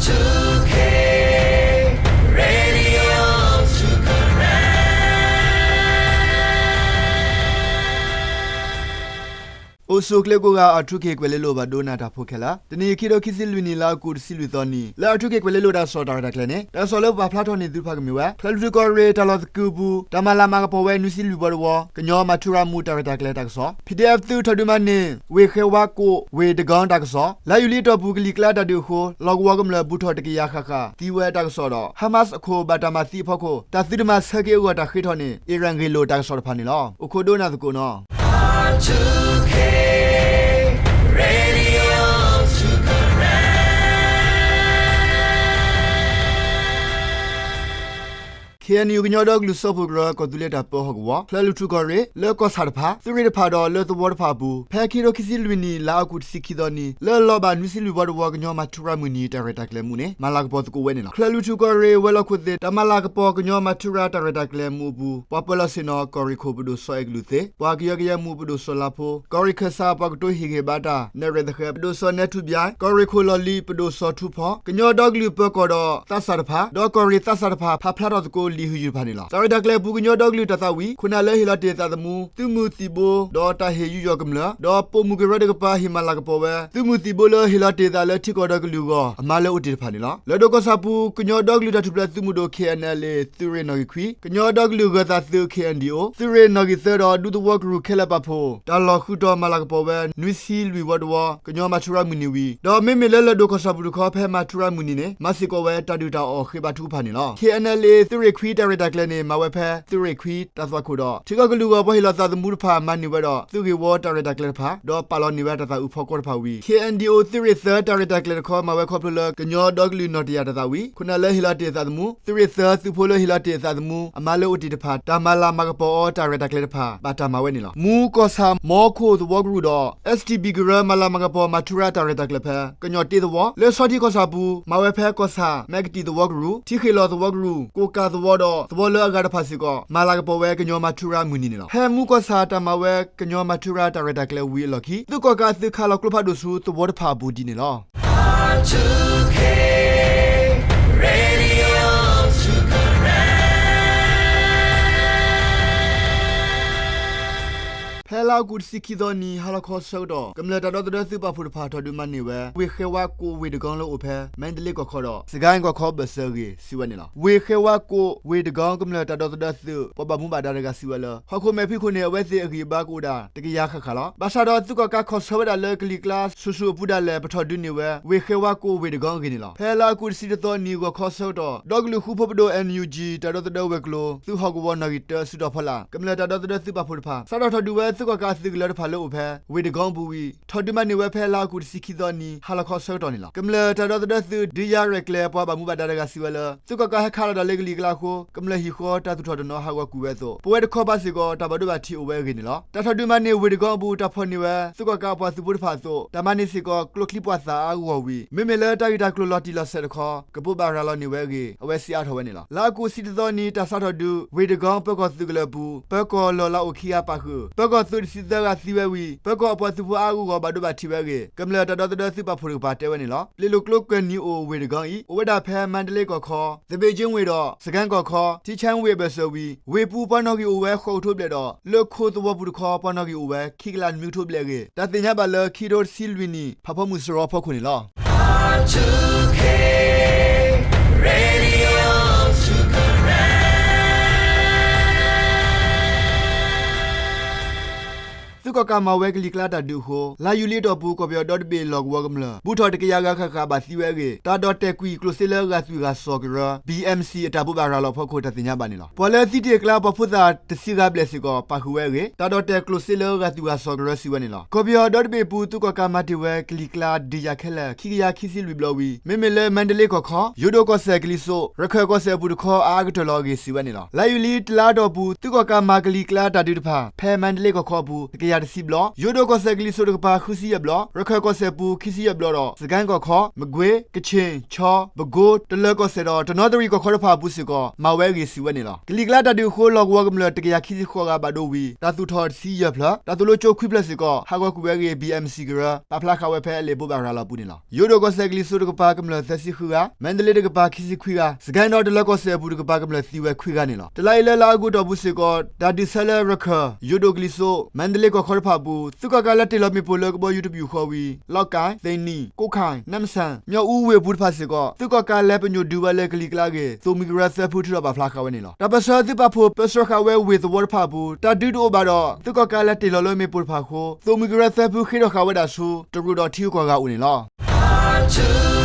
two K Radio two K အိၣ်ဆူၣ်အိၣ်ချ့ကိးဂၤ R two K ကွဲၤလ့လိၤ ဘၣ်ဒိနၢ်တၢ်ဖိခဲလၢာ်, တနံၤအံၤ ခံထိခံဆံလွံၢ်နံၣ် လါအီကူး တဆံလွံၢ်သီနံၤ လၢ R two K ကွဲၤလ့လိၤ တၢ်ကစီၣ်တၢ်ရဲၣ်တၢ်ကျဲၤန့ၣ် တၢ်ကစီၣ်လၢပပာ်ဖျါထီၣ်န့ၢ်သုတဖၣ်ကမ့ၢ်ဝဲ ချၢၣ်လွံၢ်ထူၣ်ကီၢ်ရ့ၣ် တၢ်လီၢ်သကုၤအပူၤ တၢ်မၤလၤမၤကပီၤဝဲ နွံဆံလွံၢ်ဘီတဝီ ကညီမၤထူရၤမူး တၢ်ရဲၣ်တၢ်ကျဲၤတၢ်ကစီၣ်, PDF သုးထီၣ်ဒုးမၤန့ၢ် ဝ့ၢ်ဃဲဝါကိး ဝ့ၢ်တကီတၢ်ကစီၣ်, လါယူၤလံအတီၢ်ပူၤ ကလံၤကျါတၢ်ဒုးအဃိ လီၢ်ကဝီၤကမျၢၢ် ဘူးထီၣ်တကယၤဃၣ်ဃၣ် သံဝဲတၢ်ကစီၣ်ဒီး Hamas အခိၣ်ဘၣ်တၢ်မၤသံအဖီခိၣ် တၢ်သုတမၤဆၢက့ၤအဂီၢ် တၢ်ဃ့ထီၣ်န့ၢ် အ့ရၣ်ဂ့ၢ်လိာ် တၢ်ကစီၣ်တဖၣ်န့ၣ်လီၤ. အိၣ်ခိးဒိနၢ်သကိးနီၤ. ခ့ၣ်အဲၣ်ယူၣ် ကညီဒီကလုာ်စၢဖှိၣ်ကရၢ ကီၢ်သူလ့ၤတၢ်ပၢဟီၣ်ကဝီၤ ချၢၣ်လွံၢ်ထူၣ်ကီၢ်ရ့ၣ် လၢကီၢ်ဆၣ်တဖၣ် သုးရ့ၣ်တဖၣ်ဒီးလၢသဝီတဖၣ်အပူၤ ဖဲခံထိခံဆံလွံၢ်နံၣ် လါအီကူး တဆံခံသီနံၤ လၢအလီၤဘၣ် နွံဆံလွံၢ်ဘီတဝီ ကညီမၤထူရၤမုၢ်နံၤ တၢ်ရဲၣ်တၢ်ကျဲၤမူးန့ၣ် မၤလၤကပီၤသကိးဝဲန့ၣ်လီၤ. ချၢၣ်လွံၢ်ထူၣ်ကီၢ်ရ့ၣ် ဝဲၤလီၢ်ခိၣ်သ့ၣ် တၢ်မၤလၤကပီၤ ကညီမၤထူရၤ တၢ်ရဲၣ်တၢ်ကျဲၤမူးအပူၤ ပှၤပၢၤလီၢ်ဆ့ၣ်နီၤ ကီၢ်ရ့ၣ်ခိၣ် ပဒိၣ်စီၤအဲၣ်ကလုာ်သ့, ပှၤကယၢကယဲမူး ပဒိၣ်စီၤလါဖိ, ကီၢ်ရ့ၣ်ခၢၣ်စး ပှၤကတိၤဟ့ၣ်ဂံၢ်ဘါတၢ် နဲၣ်ရွဲၣ်သဃဲၤ ပဒိၣ်စီၤနဲထူဘျါ, ကီၢ်ရ့ၣ်ခိၣ်လီၢ်လံၤ ပဒိၣ်စီၤထူဖီ, ကညီဒီကလုာ်ပၢၤကီၢ်ဒီးသးစၢ်တဖၣ် ဒီးကီၢ်ရ့ၣ်သးစၢ်တဖၣ် ဖးဖျါထီၣ်သကိးလံာ်ဟ့ၣ်ယုၢ်တဖၣ်န့ၣ်လီၤ. တၢ်ရဲၣ်တၢ်ကျဲၤအပူၤ ကညီဒီကလုာ်တၢ်သးဝံၣ် ခိၣ်နၢ်လၢဟ့ၣ်လီၤတ့ၢ်သးသမူ သုးမုၢ်သံၣ်ဘိ ဒီးတၢ်ဟ့ၣ်ယူးယီၣ်ကမျၢၢ် ဒီးပိာ်မုၣ်ကရၢတကပၤ ဟ့ၣ်မၤလၤကပီၤဝဲ သုးမုၢ်သံၣ်ဘိလၢဟ့ၣ်လီၤတ့ၢ်သးလၢထံကီၢ်ဒီကလုာ်အဂီၢ် အမါလၢအိၣ်တ့ၢ်တဖၣ်န့ၣ်လီၤ. လၢဒိၣ်ကီၢ်ဆၣ်ပူၤ ကညီဒီကလုာ်တၢ်ထူၣ်ဖျဲးသုးမုၢ်ဒိၣ် K N L A သုးရ့ၣ်နီၣ်ဂံၢ်ခွံ, ကညီဒီကလုာ်ဂၢၤသးသုး K N D O သုးရ့ၣ်နီၣ်ဂံၢ်သၢဒီး ဒူသဝီကရူၢ်ခဲလၢာ်ပာ်ဖှိၣ် တၢ်လီၢ်ဃုာ်တီၤမၤလၤကပီၤဝဲ နွံဆံလွံၢ်ဝီတဝီ ကညီမၤထူရၤမုၢ်နံၤဝံၤ ဒီးမ့မ့ၢ်လၢလၢၢ်ဒိၣ်ကီၢ်ဆၣ်ပူၤတခီ ဖဲမၤထူရၤမုၢ်နံၤန့ၣ် မၤစ့ၢ်ကီးဝဲတၢ်ဒုၣ်တၢ်အီၣ်ဃ့ဘါထုကဖၣ်န့ၣ်လီၤ. K N L A သုးရ့ၣ်ခွံ တၢ်ရဲၣ်တၢ်ကျဲၤန့ၣ် မၤဝဲဖဲသုးရ့ၣ်ခွံတၢ်သွၣ်ခိၣ်ဒီး ထံကီၢ်ကလုာ်အဂီၢ် ပှၤဟ့ၣ်လီၤသးသမူတဖၣ် မၤန့ၢ်ဝဲဒီး သုးဂ့ၢ်ဝီတၢ်ရဲၣ်တၢ်ကျဲၤတဖၣ် ဒီးပာ်လီၤန့ၢ်ဝဲတၢ်သးအုးဖီကွီတဖၣ်ဝံၤ K N D O သုးရ့ၣ်သၢ တၢ်ရဲၣ်တၢ်ကျဲၤတခီ မၤဝဲခီဖျိလၢ ကညီဒီကလုာ်နီၣ်တယာ်တၢ်သးဝံၣ် ခိၣ်နၢ်လၢဟ့ၣ်လီၤတ့ၢ်သးသမူ သုးရ့ၣ်သၢ သုးဖိလၢဟ့ၣ်လီၤတ့ၢ်သးသမူ အမါလၢအိၣ်တ့ၢ်တဖၣ် တၢ်မၤလၤမၤကပီၤအီၤ တၢ်ရဲၣ်တၢ်ကျဲၤတဖၣ် ဘၣ်တၢ်မၤဝဲန့ၣ်လီၤ. မူကီၢ်ဆၣ် မီခိၣ်သဝီကရူၢ်ဒီး S T B ကရၢ မၤလၤမၤကပီၤ မၤထူရၤတၢ်ရဲၣ်တၢ်ကျဲၤဖဲ ကညီတ့သဝီ လၢဆီထံကီၢ်ဆၣ်ပူၤ မၤဝဲဖဲကီၢ်ဆၣ် မဲကတံၢ်သဝီကရူၢ်, ထံဃ့ၣ်လီၤသဝီကရူၢ်, ကိၣ်ကးသဝီဒီးသဝီလၢအဂၤတဖၣ်စ့ၢ်ကီး မၤလၤကပီၤဝဲ ကညီမၤထူရၤမုၢ်နံၤန့ၣ်လီၤ. ဖဲမူကီၢ်ဆၣ် တၢ်မၤဝဲကညီမၤထူရၤ တၢ်ရဲၣ်တၢ်ကျဲၤဝံၤအလီၢ်ခံ သုးကီၣ်ကးအသုး ခးလီၤကျိဖးဒိၣ်ဆူသဝီတဖၣ်အပူၤဒ်န့ၣ်လီၤ. ဖဲလါအီကူး တဆံခံသီနံၤ ဟါလီၤခီဆၢကတီၢ် ကမျၢၢ်တၢ်ဒီသဒၢသုးပာ်ဖှိၣ်တဖၣ် ထီၣ်ဒုးမၤန့ၢ်ဝဲ ဝ့ၢ်ဃဲဝါကိး ဝ့ၢ်တကီလၢအိၣ်ဖဲ မါတလ့ကီၢ်ခီဒီး စကဲၣ်ကီၢ်ခီအဘၢၣ်စၢၤအဂ့ၢ် စံးဝဲန့ၣ်လီၤ. ဝ့ၢ်ဃဲဝါကိး ဝ့ၢ်တကီ ကမျၢၢ်တၢ်ဒီသဒၢသုး ပှၤဘၣ်မူဘၣ်ဒါတဂၤ စံးဝဲလၢ ဟီၣ်ခိၣ်မဲာ်ဖံးခိၣ်န့ၣ် အဝဲသ့ၣ်အဂံၢ်အဘါကအိၣ်ဒၣ် တကယၤဃၣ်ဃၣ်လီၤ. ဘၣ်ဆၣ်ဒီး သုးကီၣ်ကးခီၣ်ဆၢဝဲဒၣ်လၢ ကလံၤကျါဆူၣ်ဆူၣ်အပူၤဒၣ်လဲာ် ပထီၣ်ဒုးန့ၢ်ဝဲ ဝ့ၢ်ဃဲဝါကိးဝ့ၢ်တကီအဂ့ၢ်န့ၣ်လီၤ. ဖဲလါအီကူး တဆံတသီနံၤ ဂီၤခီဆၢကတီၢ် ဒီကလုာ်ဃူဖိပဒိၣ် N U G တၢ်ဒီသဒၢဝဲၤကျိၤ သုးဟီၣ်ကဝီၤနီၣ်ဂံၢ်တၢ စုတီၤဖီလာ် ကမျၢၢ်တၢ်ဒီသဒၢသုးပာ်ဖှိၣ်တဖၣ် စးထီၣ်ထီၣ်ဒုးဝဲ သုးကီၣ်ကးအသုးကလၢတဖၣ်လၢအိၣ်ဖဲ ဝ့ၢ်တကီအပူၤဝံၤ ထီၣ်ဒုးမၤန့ၢ်ဝဲဖဲလါအီကူး တဆံခံသီနံၤ ဟါလီၤခီဆၢကတီၢ်န့ၣ်လီၤ. ကမျၢၢ်တၢ်ဒီသဒၢသုး ဒုးယၤရဲၣ်ကျဲၤ ပှၤဘၣ်မူဘၣ်ဒါတဂၤ စံးဝဲလၢ သုးကီၣ်ကးဟဲခးလီၤတၢ်လၢကလံၤကျါအဃိ ကမျၢၢ်ဟံၣ်ဃီ တၢ်သူၣ်ထီၣ်တနီၤ ဟးဂီၤကွံာ်ဝဲအသိး ပဝဲတခီပၤစ့ၢ်ကီး တၢ်ဘၣ်ဒိဘၣ်ထံးအိၣ်ဝဲအဂ့ၢ်န့ၣ်လီၤ. တၢ်ထီၣ်ဒုးမၤန့ၢ်ဝ့ၢ်တကီအပူၤ တၢ်ဖီၣ်န့ၢ်ဝဲ သုးကီၣ်ကးအပှၤသုးဖိတဖၣ်အသိး တၢ်မၤန့ၢ်စ့ၢ်ကီး ကျိချံမျိာ်သၣ်အါအါဂီၢ်ဂီၢ်ဝံၤ မ့မ့ၢ်လၢတၢ်ဂ့ၢ်တၢ်ကျိၤလီၤတံၢ်လီၤဆဲးတခီ ကဘိးဘၣ်ရၤလီၤန့ၢ်ဝဲအဂ့ၢ် အဝဲစံးအါထီၣ်ဝဲန့ၣ်လီၤ. လါအီကူး တဆံတသီနံၤ တၢ်စးထီၣ်ဒုး ဝ့ၢ်တကီပၢၤကီၢ်သုးကလၢၤအပူၤ ပၢၤကီၢ်လီၢ်လၤအိၣ်ခံဂၤပာ်ဃုာ် ပၢၤကီၢ်သုးတဆံသၢဂၤသံဝဲဝံၤ ပၢၤကီၢ်အပှၤသုးဖိအါအါဂီၢ်ဂီၢ် ဘၣ်ဒိဘၣ်ထံးဝဲအဂ့ၢ် ကမျၢၢ်တၢ်ဒီသဒၢသုးပာ်ဖှိၣ်တကပၤတဲဝဲန့ၣ်လီၤ. ပျ့ၤလိာ်ကျိကွဲၤနံၤအိၣ်ဝ့ၢ်တကီအံၤ အိၣ်ဝဲဒၣ်ဖဲ မါတလ့ကီၢ်ခီ, သဘ့ၣ်ကၠ့ဝ့ၢ်ဒီး စကဲၣ်ကီၢ်ခီ, ထံဆၣ်ဝ့ၢ်အဘၢၣ်စၢၤဝံၤ ဝ့ၢ်ပူၤပှၤနီၣ်ဂံၢ်အိၣ်ဝဲဃိးကထိဘျဲၣ်ဒီး လၢခိသဝီပူၤတခီ ပှၤနီၣ်ဂံၢ်အိၣ်ဝဲ ခံကလးနွံကထိဘျဲၣ်အဂ့ၢ် တၢ်သ့ၣ်ညါဘၣ်လၢ ခံကထိတဆံလွံၢ်နံၣ် ဖးဖီမုၢ်စရီအဖီခိၣ်န့ၣ်လီၤ. သုးကီၣ်ကးမၤဝဲ ကလံၤကျါတၢ်ဒုးအဃိ လါယူၤလံအတီၢ်ပူၤ ကီၢ်ပယီၤဒီတဘ့ၣ် လီၢ်ကဝီၤကမျၢၢ် ဘူးထီၣ်တကယၤဂၤဃၣ်ဃၣ် ဘၣ်သံဝဲအဂ့ၢ် တၢ်ဒီၣ်တဲာ်ကွံာ်ကျိၣ်စ့လၢ ဂာ်သွံၣ်ဂာ်စီၤကရၢ B M C အတၢ်ဘိးဘၣ်ရၤလီၤအဖီခိၣ် တၢ်သ့ၣ်ညါဘၣ်န့ၣ်လီၤ. ပှၤလၢသံတ့ၢ်အကျါ ပှၤဖိသၣ်တဆံဂၤဘျဲၣ်စ့ၢ်ကီး ပာ်ဃုာ်ဝဲအဂ့ၢ် တၢ်ဒီၣ်တဲာ်ကျိၣ်စ့လၢ ဂာ်သွံၣ်ဂာ်စီၤကရၢ စံးဝဲန့ၣ်လီၤ. ကီၢ်ပယီၤဒီတဘ့ၣ်အပူၤ သုးကီၣ်ကးမၤတ့ၢ်ဝဲ ကလံၤကျါဒုးယၤခဲလၢာ် ခံကယၤခံဆံလွံၢ်ဘျီဝံၤ မ့မ့ၢ်လၢ မါတလ့ကီၢ်ခီ, ယိၤဒိၣ်ကီၢ်စဲၣ်ကလံၤစိး, ရခၢၣ်ကီၢ်စဲၣ်အပူၤတခီ အအါကတၢၢ်လီၤအဂ့ၢ် စံးဝဲန့ၣ်လီၤ. လါယူၤလံတလါအတီၢ်ပူၤ သုးကီၣ်ကးမၤကလံၤကျါတၢ်ဒုးတဖၣ် ဖဲမါတလ့ကီၢ်ခီအပူၤ တကယၤတ ခံဆံဘျီ, ယိၤဒိၣ်ကီၢ်စဲၣ်ကလံၤစိးတကပၤ ဃုဆံယဲၢ်ဘျီ, ရခၢၣ်ကီၢ်စဲၣ်ပူၤ ခံဆံယဲၢ်ဘျီဒီး စကဲကီၢ်ခီ, မကွ့, ကခ့ၣ်, ခၠီ, ပကိ, တလၢၤကီၢ်စဲၣ်ဒီး တနီသရံၣ်ကီၢ်ခီတဖၣ်အပူၤစ့ၢ်ကီး မၤဝဲအဂ့ၢ်စံးဝဲန့ၣ်လီၤ. ကလံၤကျါတၢ်ဒုးအဃိ လီၢ်ကဝီၤကမျၢၢ် တကယၤခံဆံဃိးဂၤဘၣ်ဒိဝံၤ တၢ်သူၣ်ထီၣ်တဆံယဲၢ်ဖျၢၣ်, တၢ်သိၣ်လိကၠိခွံဖျၢၣ်စ့ၢ်ကီး ဟးဂီၤကွံာ်ဝဲအဂ့ၢ် ဘံၣ်အဲၣ်မုၣ်စံၣ်ကရၢ ပာ်ဖျါဃာ်ဝဲဖဲအလံာ်ဘိးဘၣ်ရၤလီၤအပူၤန့ၣ်လီၤ. ယိၤဒိၣ်ကီၢ်စဲၣ်ကလံၤစိးတကပၤ ကမျၢၢ်သၢဆံဃုဂၤ, မါဒလ့တကပၤ ခံဆံခွံဂၤ, စကဲဒီးတလၢၤကီၢ်စဲၣ်အပူၤတကပၤ ကမျၢၢ်သံဝဲခွံဂၤန့ၣ်လီၤ. တလါအံၤလၢလါအီကူးအတီၢ်ပူၤစ့ၢ်ကီး တၢ်ဒုးဆၢလၢရခၢၣ်, ယိၤဒိၣ်ကလံၤစိး, မါဒလ့ကီၢ်ခီတဖၣ်အပူၤ သုးကီၣ်ကးလၢတ့ၢ်လီၤမ့ၣ်ပိၢ်လၢကဘီယူၤတပယူာ်ဃီဝံၤ လီၣ်ကၣ်, သ့ၣ်နံၣ်, ကိးခၣ်, နါမဆၣ်, မၠီၣ်အူဝ့ၢ်အပူၤတဖၣ်စ့ၢ်ကီး သုးကီၣ်ကးလဲၤပညိၣ်ဒုးဝဲလၢကလံၤကျါအဂ့ၢ် သိၣ်မှံကရၢသၢဖုထုးထီၣ်ပာ်ဖျါဃာ်ဝဲန့ၣ်လီၤ. တၢ်ပၢၢ်ဆၢသုးပာ်ဖှိၣ် ပၢဆှၢဃာ်ဝဲဝ့ၢ်သဝီတဖၣ်အပူၤ တၢ်ဒုးတအိၣ်ဘၣ်ဒီး သုးကီၣ်ကးလဲၤတ့ၢ်လီၤလၢမ့ၣ်ပိၢ်တဖၣ်အဃိ သိၣ်မှံကရၢသၢဖုဃ့ထီၣ်ဃာ်ဝဲဒၣ်ဆူ တရူးဒီးထံဂုၤကီၢ်ဂၤအအိၣ်န့ၣ်လီၤ.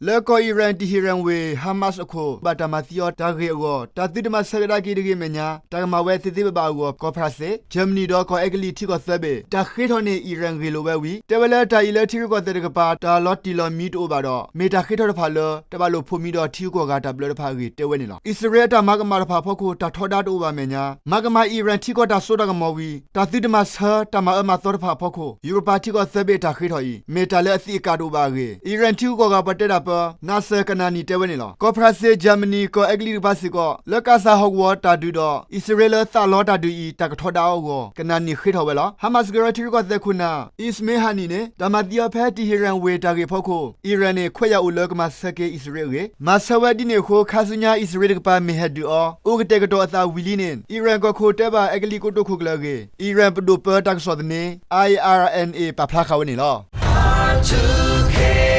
လၢကီၢ်အံၣ်ရၣ် တံၢ်ဟ့ၣ်ရၣ်ဝ့ၢ် Hamas အခိၣ် ဘၣ်တၢ်မၤသံအီၤတၢ်ဂ့ၢ်အဂီၢ် တၢ်သုတမၤဆၢကဒါက့ၤတဂ့ၤအမဲာ်ညါ တၢ်ကမၤဝဲသ့သ့ဘၣ်ဘၣ်အဂီၢ် ကီၢ်ဖရၣ်စ့ၣ်, ကၠၢမနံၣ်ဒီးကီၢ်အဲကလံးထံကီၢ်သၢဘ့ၣ် တၢ်ဃ့ထီၣ်န့ၢ်အံၣ်ရၣ်ဂ့ၢ်လိာ်ဝဲဝံၤ တဲဝဲလၢတၢ်အံၤလၢထံရူၢ်ကီၢ်သဲးတကပၤ တၢ်လီၤတံၢ်လီၤမံတအိၣ်ဘၣ်ဒီး မ့ၢ်တၢ်ဃ့ထီၣ်တဖၣ်လၢ တဘၣ်လိာ်ဖိးမံဒီးထံဂုၤကီၢ်ဂၤတၢ်ဘျၢတဖၣ်အဂ့ၢ်တဲဝဲန့ၣ်လီၤ. အံၣ်စရ့လးအတၢ်မၤကမၣ်တဖၣ်အဖီခိၣ် တၢ်ထီဒါတအိၣ်ဘၣ်အမဲာ်ညါ မၤကမၣ်အံၣ်ရၣ်ထံကီၢ်တၢ်စိတၢ်ကမီၤဝံၤ တၢ်သုတမၤဆၢ တၢ်မၤအၢမၤသီတဖၣ်အဖီခိၣ် ယူရပၤထံကီၢ်သၢဘ့ၣ်အတၢ်ဃ့ထီၣ်အံၤ မ့ၢ်တၢ်လၢအသံးအကာ်တအိၣ်ဘၣ်အဂ့ၢ် အံၣ်ရၣ်ထံဂုၤကီၢ်ဂၤပှၤတဲတၢ်ပၢ Nasser Kanaani တဲဝဲန့ၣ်လီၤ. ကီၢ်ဖရၣ်စ့ၣ်, ကၠၢမနံၣ်, ကီၢ်အဲကလံးတကပၤစ့ၢ်ကီး လၢကၣ်စၣ်ဟီၣ်ကဝီၤတၢ်ဒုးဒီး အံၣ်စရ့လးသးလီတၢ်ဒုးအံၤ တၢ်ကထီဒါအီၤအဂီၢ် Kanaani ဃ့ထီၣ်ဝဲလီၤ. Hamas ကရၢထံရူၢ်ကီၢ်သဲးခိၣ်နၢ် Ismail Haniyeh န့ၣ် တၢ်မၤသံအီၤဖဲတံၢ်ဟ့ၣ်ရၣ်ဝ့ၢ်တၢ်ဂ့ၢ်အဖီခိၣ် အံၣ်ရၣ်န့ၣ် ခွဲးယာ်အိၣ်လၢကမၤဆၢက့ၤအံၣ်စရ့လးအဂ့ၢ် မၤဆၢဝဲဒ်န့ၣ်အဃိ ခါဆူညါအံၣ်စရ့လးတကပၤမ့ၢ်ဟဲဒုးအီၤ အိၣ်ကတဲာ်ကတီၤအသးဝံၤလံန့ၣ် အံၣ်ရၣ်ကီၢ်ခိၣ်တဲဘၣ်အဲကလံးကိတိာ်ခိၣ်ကျၢၢ်အဂ့ၢ် အံၣ်ရၣ်ပဒိၣ်ပၢတၢ်ကစီၣ်သန့ IRNA ပာ်ဖျါဃာ်ဝဲန့ၣ်လီၤ.